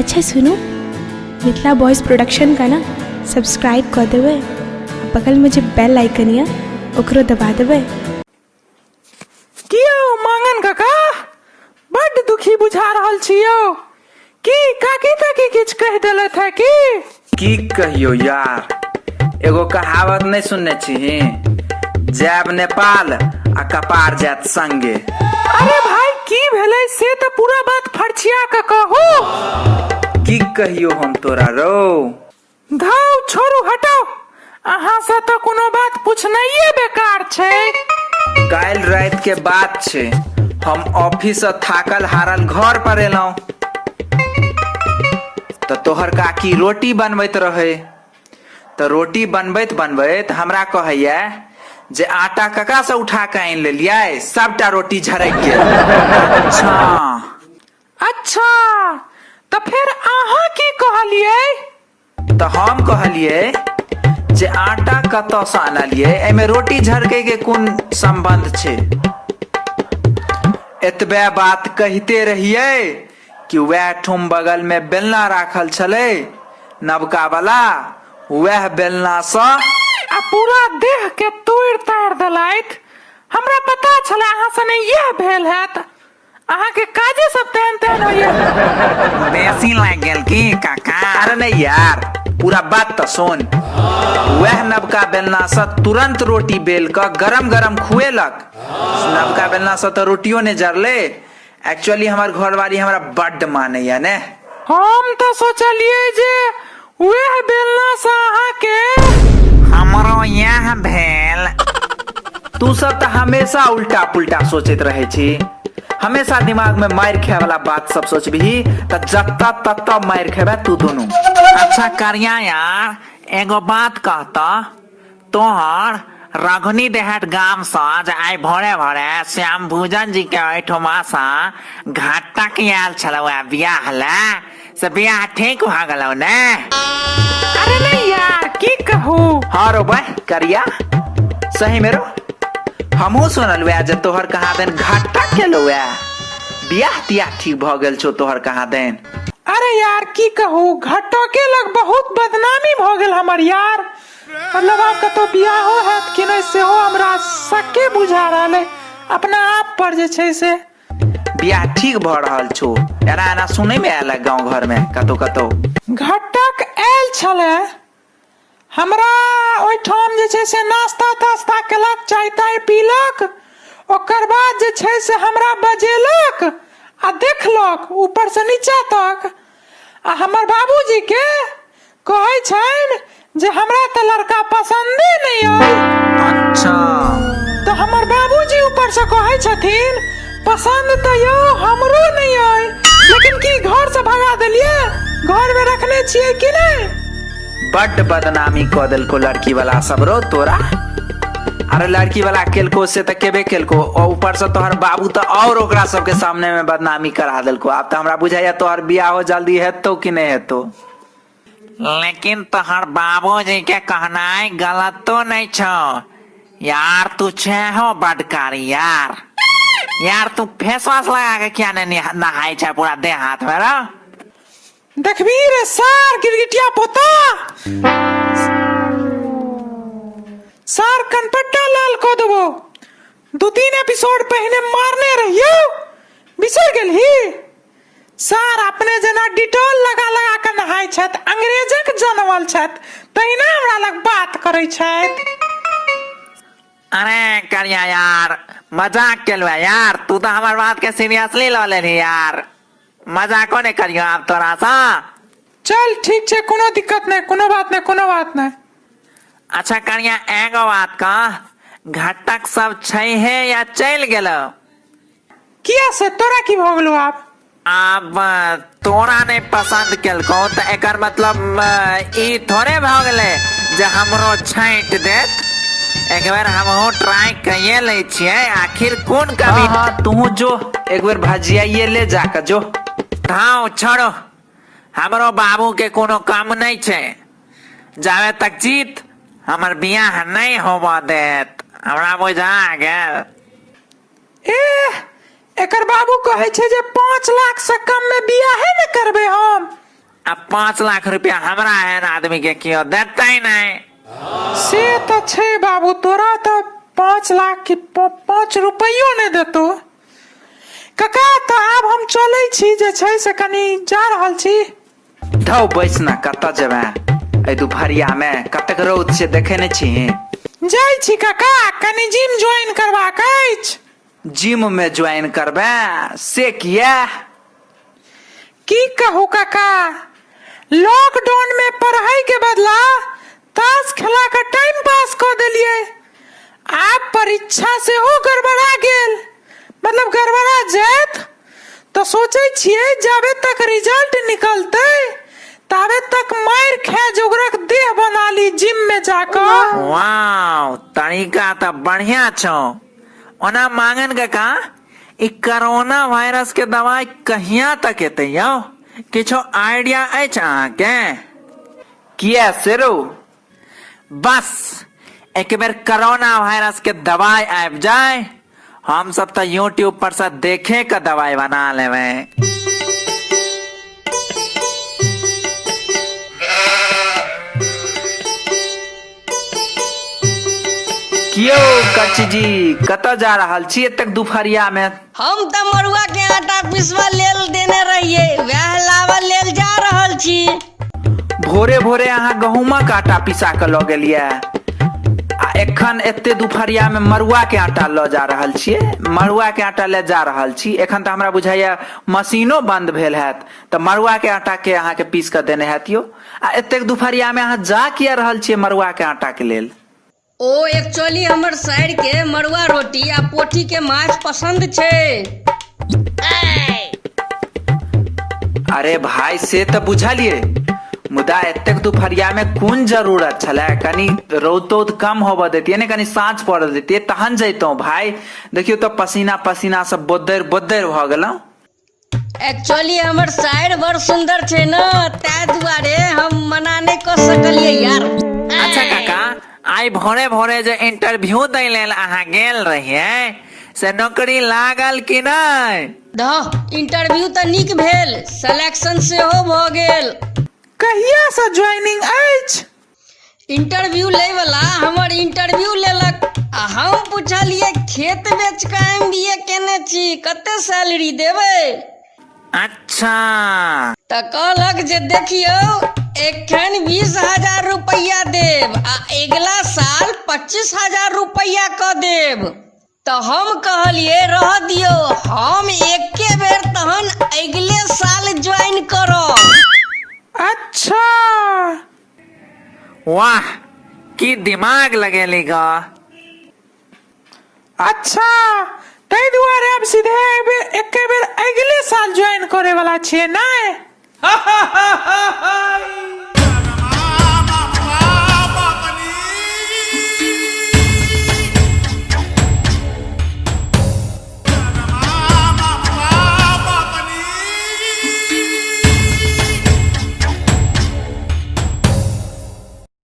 अच्छा सुनू, Mithila boys production का ना सब्सक्राइब कऽ देबै आ बगलमे जे बेल आइकन यऽ ओकरो दबा देबै। की यौ मांगन काका, बड्ड दुखी बुझा रहल छी यौ। की काकी ताकी किछु कहि देलथि है की? की कहियो यार, एगो कहावत नहीं सुनने छी, जायब नेपाल आ कपार जायत संगे। अरे भाई, की भेलै से तऽ पूरा बात फरछिया कऽ कहू। की कहियो हम तोरा रौ। धौ छोड़ू, हटाउ, अहाँ से तऽ कोनो बात पूछनाइए बेकार छै। काल्हि राति के बात छै, हम ऑफिस से थाकल हारल घर पर एलहुं तऽ तोहर काकी रोटी बनबैत रहै। तऽ रोटी बनबैत बनबैत हमरा कहैया जे आटा ककरा से उठा के आनि लेलियै, सबटा रोटी झरकि गेल। अच्छा अच्छा, तऽ फेर अहाँ की कहलियै? तऽ हम कहलियै जे आटा कतऽसँ आनलियै, एहिमे रोटी झरकै के कोन सम्बन्ध छै। एतबे बात कहिते रहियै कि वएह ठुम बगल मे बेलना राखल छलै नवका वाला, वएह बेलना सँ आ पूरा देह के तोड़ि ताड़ि देलथि। हमरा पता छलै अहाँ सने इएह भेल हैत। अहाँके काजे सब तेहन तेहन होइए। बेसी लागि गेल की काका? अरे नहीं यार, पूरा बात तऽ सुन। वएह नवका बेलना सँ तुरंत रोटी बेल कऽ गरम गरम खुएलक। नवका बेलना सँ तऽ रोटियो नहि जरलै। एक्चुअली हमर घरवाली हमरा बड्ड मानैया ने। हम तऽ सोचलियै जे वएह बेलना सँ अहाँके। हमरो इएह भेल। तू सब तऽ हमेशा उल्टा पुल्टा सोचैत रहै छी, हमेशा दिमाग में मारि खाय वाला बात सब सोचबही तऽ जतऽ ततऽ मारि खेबे तू दुनू। अच्छा करिया यार, एगो बात कहतऽ, तोहर रघुनी देहात गाम सँ जे आइ भोरे भोरे श्याम भूजन जी के ओहिठुमा सँ घटक आयल छलौ है बियाह ले, से बियाह ठीक भऽ गेलौ ने? अरे नहीं यार, की कहू। हाँ रो भाई करिया, सही मेरो हमहूँ सुनल वएह जे तोहर कहाँ देन घटक केलौ वएह, बियाह तियाह ठीक भऽ गेल छौ तोहर कहाँ देन। अरे यार की कहू, घटके लग बहुत बदनामी भऽ गेल हमर यार। मतलब आब कतौ बियाहो हैत कि नहि सेहो हमरा शक्के बुझा रहल अइ अपना आप पर जे छै से। बियाह ठीक भऽ रहल छौ, एना एना सुनै मे आयल है गाँव घर मे कतौ कतौ। घटक आयल छलै हमरा ओहिठाम जे छै से नास्ता तास्ता केलक, चाय ताय पीलक, ओकर बाद जे छै से हमरा बजेलक आ देखलक ऊपर से नीचा तक आ हमर बाबूजी के कहै छनि जे हमरा तऽ लड़का पसन्दे नहि अइ। अच्छा। तऽ हमर बाबूजी ऊपरसँ कहै छथिन पसन्द तऽ यौ हमरो नहि अइ, लेकिन की घरसँ भगा देलियै, घरमे रखने छियै कि नहि? बड्ड बदनामी कऽ देलको लड़की वाला सब रो तोरा। अरे लड़की वाला केलको से तऽ केबे केलको, और ऊपर से तोहर बाबू तऽ और ओकरा सबके सामने में बदनामी करा देलको। आब तऽ हमरा बुझाइया तोहर बियाहो जल्दी हेतौ कि नहि हेतौ। लेकिन तोहर बाबूजी के कहनाइ गलतो नहीं छौ यार। तू छेहो बड कारी यार। यार तू फेस वॉश लगा के किया नहीं नहाई छे पूरा देह हाथ में रो? देखबी रे सार गिरगिटिया पोता, सार कनपट्टा लाल कऽ देबो। 2-3 एपिसोड पहिने मारने रहियो, बिसरि गेलही? सार अपने जेना डिटॉल लगा लगा कऽ नहाय छथि, अंग्रेजक जनमल छथि तहिना हमरा लग बात करै छथि। अरे करिया यार, मजाक केलु है यार, तू तऽ हमर बात के सीरियसली लऽ लेलही यार। मजाको नहि करियो आब तोरा सँ। चल ठीक छै, कोनो दिक्कत नहि, कोनो बात नहि, कोनो बात नहि। अच्छा करिया, एगो बात कह, घटक सब छैहे या चलि गेलो? किया से तोरा की भऽ गेलौ आब? आब तोरा नहि पसंद केलकौ तऽ एकर मतलब ई थोड़े भऽ गेलै जे हमरो छाँटि देत। एक बेर हमहूँ ट्राई कइए लै छियै, आखिर कोन कमी। हाँ हाँ, तूहू जो एक बेर भजियाइए ले जाके जो। धाव छोड़ो, हमरो बाबू के कोनो कम नहि छै, जाबे तक जीत हमर बियाह नहि होबऽ देत। हमरा बुझा गेल। एह, एकर बाबू कहै छै जे 5 लाख से कम में बियाहे ने करबै हम। आ 5 लाख रुपया हमरा एहन आदमी के केओ देतै नहि। से तऽ छै बाबू, तोरा तऽ 5 लाख की 5 रुपैयो नहि देतौ। काका, तऽ आब हम चलै छी, जे छै से कनि जा रहल छी। धौ, बैस न, कतऽ जेबै एहि दुपहरियामे? कतेक रौद छै, देखै नहि छी? जाइ छी काका, कनि जिम ज्वाइन करबाक अछि। जिम मे ज्वाइन करबै? से किया? की कहू काका, लॉकडाउन में पढ़ाई के बदला ताश खेला के टाइम पास कऽ देलियै। आब परीक्षा सेहो गड़बड़ा गेल, मतलब गड़बड़ा जायत, तऽ सोचै छियै जाबे तक रिजल्ट निकलतै ताबे तक मारि खाय जोगरक देह बना ली जिम में जाकऽ। वाव, तरीका तऽ बढ़िया छौ। ओना मांगन काका, ई कोरोना वायरस के दवाई कहिया तक एतै यौ? किछो आइडिया अछि अहाँके? किया से रौ? बस एक बेर कोरोना वायरस के दवाई आबि जाय, हम सब तऽ यूट्यूब पर से देखे के दवाई बना लेबै। कियो कच्ची जी, कतऽ जा रहल छी एतेक दुपहरिया मे? हम तऽ मड़ुआ के आटा पिसवा लेल देने रहियै, वएह लाबऽ लेल जा रहल छी। भोरे भोरे अहाँ गहूमक आटा पिसा कऽ लऽ गेलियै आ एखन एते दुपहरिया मे मड़ुआ के आटा लऽ जा रहल छियै? मड़ुआ के आटा ले जा रहल छी? एखन तऽ हमरा बुझाइया मशीनो बंद भेल हैत, तऽ मड़ुआ के आटा के अहाँके पीस कऽ देने हैत यौ? आ एतेक दुपहरिया मे अहाँ जा किया रहल छियै मड़ुआ के आटा के लेल? ओ एक्चुअली हमर साइर के मड़ुआ रोटी आ पोठी के माछ पसंद छै। अरे भाई, से तऽ बुझलियै, मुदा एतेक दुपहरिया मे कोन जरूरत छलै? कनि रौद तौद कम होबऽ दैतियै ने, कनि साँझ पड़ऽ दैतियै, तहन जैतहुँ। भाई, देखियौ तऽ पसीना पसीना सब बोद्दैर बोद्दैर भऽ गेलहुँ। एक्चुअली हमर साइर बड़ सुंदर छै ने, ताहि दुआरे हम मना नहि कऽ सकलियै यार। अच्छा काका, आइ भोरे भोरे जे इंटरव्यू दै लेल अहाँ गेल रहियै, से नौकरी लागल कि नहि? धह, इंटरव्यू तऽ नीक भेल, सिलेक्शन सेहो भऽ गेल। कहियासँ ज्वाइनिंग अछि? इंटरव्यू लै वाला हमर इंटरव्यू लेलक आ हम पुछलियै, खेत बेच कऽ एमबीए केने छी, कते सैलरी देबै? तऽ कहलक जे देखियौ, एखन 20,000 रुपैआ देब आ अगिला साल 25,000 रुपैआ कऽ देब। तऽ हम कहलियै, रह दियौ, हम एके बेर तहन अगिले साल ज्वाइन करब। वाह, की दिमाग लगेली ग! अच्छा, ताहि दुआरे आब सीधे एके बेर अगिले साल ज्वाइन करे वाला छियै, नहि?